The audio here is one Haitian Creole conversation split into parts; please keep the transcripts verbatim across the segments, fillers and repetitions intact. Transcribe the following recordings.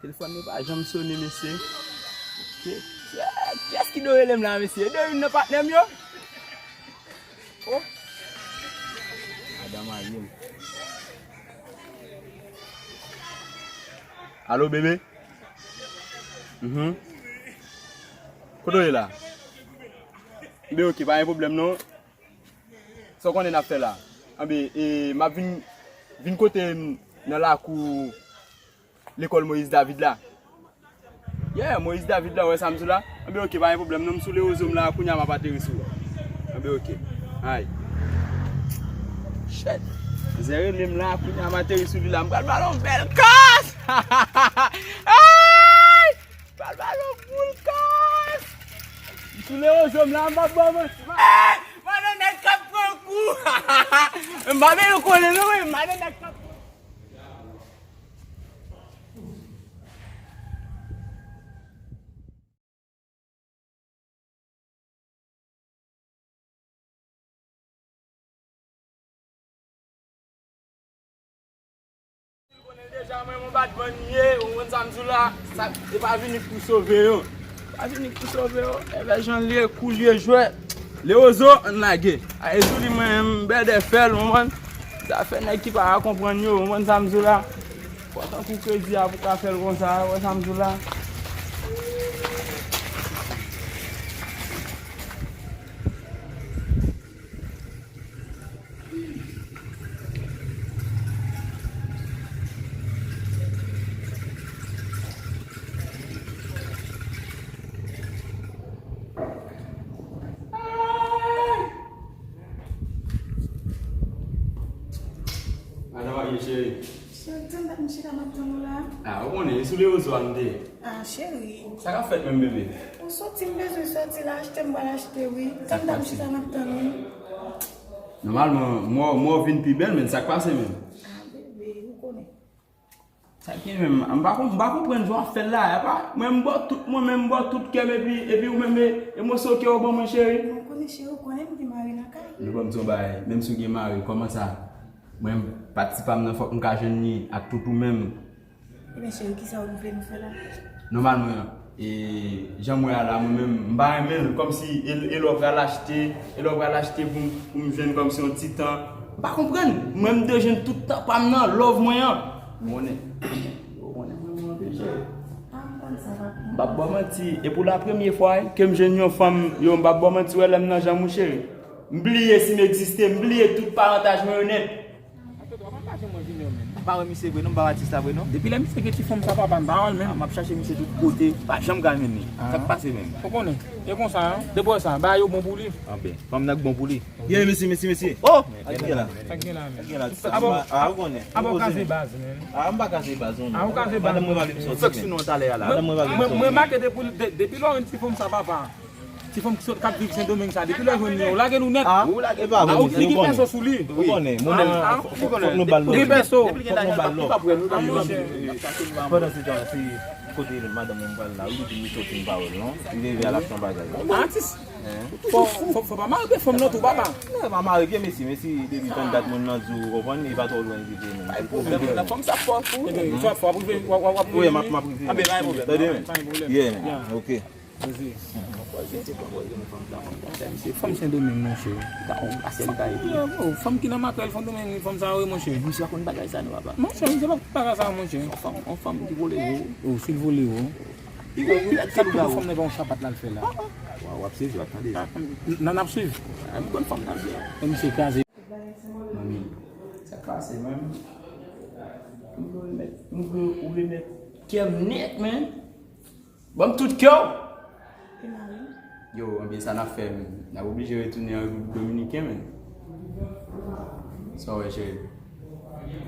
Telefòn nan pa janm sone, mesye. Ki, ki, kiyès ki dwe rele m la, mesye? E dwe youn nan patnè m yo? Oh. Madan marye m. Alo, bebe? Mhm. Kote w ye la? Enben, oke, pa gen pwoblèm non. Sa w konnen n ap fè la? Enben, e, m ap vin, vin kote m nan lakou lekòl Moyiz David la. Yeah, Moyiz David la, w wè sa m sou la? Enben, oke, pa gen pwoblèm non, m sou Lewozo m la, kounye a m ap ateri sou ou. Enben, oke. Ay. Shit. Zè rele m la, kounye a m ateri sou li la, m pral ba l yon bèl kòs! Ay! Pral ba l yon boul kòs! M sou Lewozo m la, m p ap ba w manti. Ey! Madan nèg k ap pran kou! M pa bezwen konnen non, men madan nèg k ap pran kou. Ou konnen deja mwen, mwen bat bann ye, ou konn sa m di w la, sa, e pa vini pou sove yo. Pa vini pou sove yo, e vè jan l ye, kou l ye jwè. Lewozo, ann lage. A, e sou li mwen, m bèdè fè l, ou konprann? Zafè nèg ki pa ka konprann yo, ou konprann sa m di w la? Fò tankou kredi a pou ka fè l konsa, ou wè sa m di w la? Madan marye cheri. Cheri, tann dat m chita m ap tann ou la. A, ou konnen, e sou Lewozo a m te ye. A, cheri. Sa k ap fèt menm, bebe? Ou soti, m bezwen soti la, achte m pral achte, wi. Tann dat m chita m ap tann ou. Nòmalman, mò, mò vin pi bèl, men sa k pase menm? A, bebe, ou konnen. Sa k gen menm? M pa konn, m pa konprann jan w ap fè l la. E pa, mwen, m ba w tout mwen menm, m ba w tout kè m, epi, epi ou menm, e, e moso kè w ban mwen, cheri? Ou konnen, cheri, ou konnen m gen mari lakay. Nou ban m di yon bagay, menm si w gen mari, kòman sa? Mwen, pati pa m nan, fòk m ka jwenn li ak tout ou menm. Ebyen, cheri, kisa w vle nou fè la? Nòmalman, e, jan m wè a la, mwen menm, m pa renmen l, kòmsi e, e lè w pral achte, e lè w pral achte pou m, pou m jwenn kòmsi yon ti tan. M pa konprann. Mwen, m te jwenn tout tan pa m nan, love mwen an. Ou konnen, ou konnen mwen, mwen anpil, cheri. A, m konn sa, papi. M p ap ba w manti, e pou la premye fwa, wi, ke m jwenn yon fanm, yo, m p ap ba w manti, wè lè m nan janm ou, cheri. M bliye si m egziste, m bliye tout parantaj mwen yo nèt. Antouka, w pa ka janm wè Junior, menm. M pa wè misye vre non, m pa wè atis la vre non. Depi lè misye gen ti fanm sa, papa, m pa wè l menm. M ap chache misye tout kote, pa janm ka jwenn li. Sa k pase menm? Ou konnen, e konsa, hein? Depi w wè sa, bagay yo bon pou li. Anben, fanm nan k bon pou li. Yeah, mesye, mesye, mesye. Oh! Sa k gen la? Sa k gen la, menm? Sa k gen la? Abo, a, ou konnen. Abo kaze baz, menm. A, m pa kaze baz, non. A, ou kaze baz. Madanm mwen pa vle m soti, menm. Madanm mwen pa vle m soti. Mwen remake depi, de-, depi lè w jwenn ti fanm sa, papa. Ti fanm ki sot, k ap viv Sendomeng sa, depi lè w jwenn li, ou lage nou nèt. A, ou lage, e pa vre, ou gen pèso sou li. Ou konnen, mwen menm, fòk nou ba l love. Ou gen pèso. Fòk nou ba l love. Pandan se tan, se kote madanm mwen pral la, wi, li di m li soti, m pa wè l non. Li leve al achte yon bagay. Atis. Fò, fò, fò pa mare pye fanm nan tou, papa. Non, pa mare pye, mesye, mesye, depi tann dat moun nan di w, ou konprann, li pa twò lwen rive menm. Ay, pwoblèm nan, fanm sa fò tou. Ebyen, fò, fò w ap rive, w ap, w ap, w ap rive. Wi, m ap, m ap rive. Anben, pa gen pwoblèm. Tande, men. Pa gen pwoblèm. Yeah, man. Ok. Poze, se pa poze, men fanm sa, mwen, tande, se fanm Sendomeng, monchè. Li ka yon pase, li ka ede. Yo, fanm ki nan makrèl Sendomeng, fanm sa, wi, monchè. Misye pa konn bagay sa, non, papa. Monchè, misye pa konn bagay sa, monchè. Yon fanm, yon fanm ki vole wo. Oh, si l vole wo. Pi gwo, pi rèd ke lougawou. Fanm nan pa yon chapat la l fè la. Wa, w ap sezi, w ap tande. Nan, n ap swiv. Yon bòn fanm nan vye. E misye kraze. Manmi, sa k pase, man? M vle w remèt, m vle w remèt kè m nèt, man. Ban m tout kè w. E mari? Yo, anben sa n ap fè, man. N ap oblije retounen an Repiblik Dominiken, man. Sa w wè, cheri?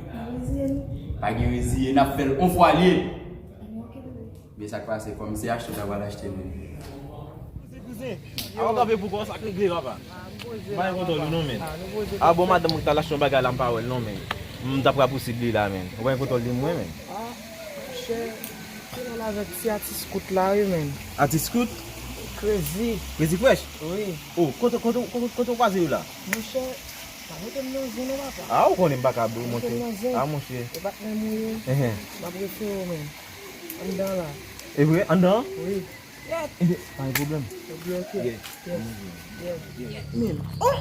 Pa reziye nou. Pa gen reziye, n ap fè l on fwa l ye. Anben, oke, bebe. Men sa k pase, kòm se achte w ta pral achte, men. A, w kanpe pou kò w, sa k regle, papa? M pa gen kontwòl ou non, men. A, bon, madanm mwen k t al achte yon bagay la, m pa wè l non, men. M ta pral pousib li la, men. Ou pa gen kontwòl de mwen, men. A, monchè, se nan avèk ti atis kout la, wi, men. Atis kout? Crazy. Crazy Fresh? Wi. Oh, kote, kote, kote, kote w kwaze yo la? Monchè, pa mete m nan zen non, papa. A, ou konnen m pa ka bri, monchè. Mete m nan zen. A, monchè. E patnè m ou ye. Enhen. M ap refere w, men. Anndan la. E vre, anndan? Wi. Ebyen, pa gen pwoblèm. Ebyen, ok. Yeah. Yes. Yeah. Men, oh!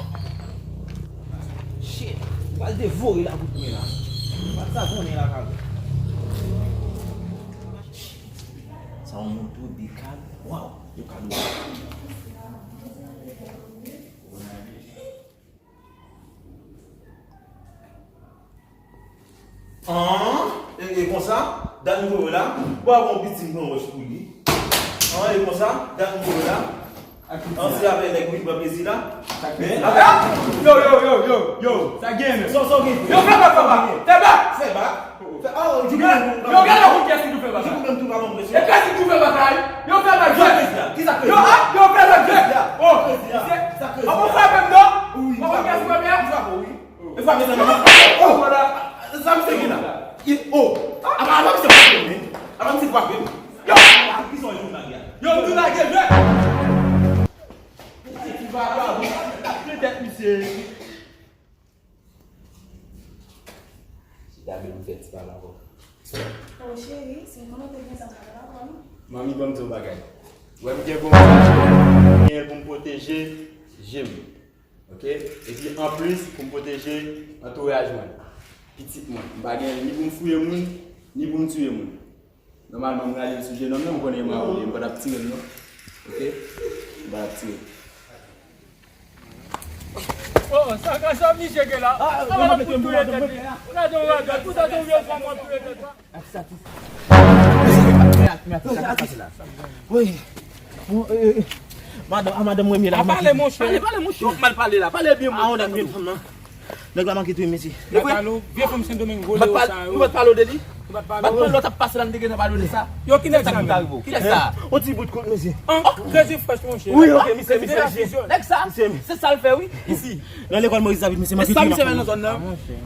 Shit! Pral devore la kout men la. Pral savonnen la kal. Sa yon moto de kal. Waw, yo kal. An, e, e konsa, dat m voye w la, bon, bon, pitit m pran wòch pou li. An, e konsa, dat m voye w la. An, se avè nèg wi, pran plezi la. Men, yo, yo, yo, yo, yo, sa gen menm. Sa, sa gen. Yo, fè bak, fè bak. Fè bak. Fè bak. Fè, oh, yo, gade, yo, gade, yo, kiyès ki tou fè bak. Yo, menm tou pa bon, mesye. E kiyès ki tou fè bak la? Yo fè bak. Yo, kiyès la? Ki sa? Yo, ah, yo fè bak. Oh, sa crazy. Sa crazy. Ou pa frape m non? Wi, ou pa frape m. Ou frape, wi. E fwa mezanmi. Oh, sa misye gen la. Oh, apa, apa misye frape m, men. Apa misye frape m. Yo, ki son yon lage a? Yo, m tou lage jwèt. Misye ki vagabon. Tèt misye. Chita byen pou fè ti pale avè w. Oh, cheri, se mwen te gen sa m pale avè w. Manmi, ban m di w bagay. Wè m gen bon, m gen l pou m pwoteje je m. Ok? Epi anplis, pou m pwoteje antouraj mwen, pitit mwen. M pa gen ni pou m fouye moun, ni pou m tiye moun. Nòmalman, m rale l sou jenòm nan, m konnen m a oule, m pa t ap tire l non. Ok? M pa t ap tire l. Oh, sa ka sa misye gen la? Ah, ah, pou touye tèt li. Gade yon raga, tout sa se yon vye fanm w ap touye tèt la. Wi. Bon, euh, euh, madanm, a madanm mwen la. A pale, monchè. Pale, pale, monchè. Ou mal pale la. Pale byen, monchè. A, on a byen fanm nan. Nèg la manke touye mesye. Nèg la pale, vye fanm Sendomeng vole yo sa yo. Nou pa t pale de li? Nou pa t pale. Bat mwen lòt ap pase la, m te gentan pale de sa. Yo, ki nèg sa menm? Ki nèg sa? On ti bout kout mesye. An, Jezi fresh, monchè. Wi, ok, misye, misye, misye. Nèg sa? Se sa l fè, wi. Isi. Nan lekòl Moyiz David, misye, e sa misye fè nan zòn nan?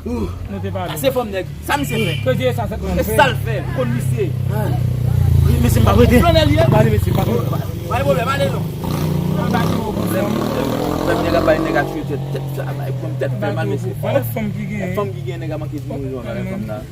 Nou te pale. Se fanm nèg. Sa misye fè? Ke Dye sa fèt mwen. E sa l fè? Konn misye. Wi, misye, m pa rete. Flannè li ye? Pale, misye, pa rete. Pa gen pwoblèm, ale non. Pwoblèm, pwoblèm, nèg ap bay nèg a tchwe tèt, tèt sa, bay fanm tèt fè mal, mesye. Fanm ki gen. Fanm ki gen, nèg a manke di nou, fanm nan.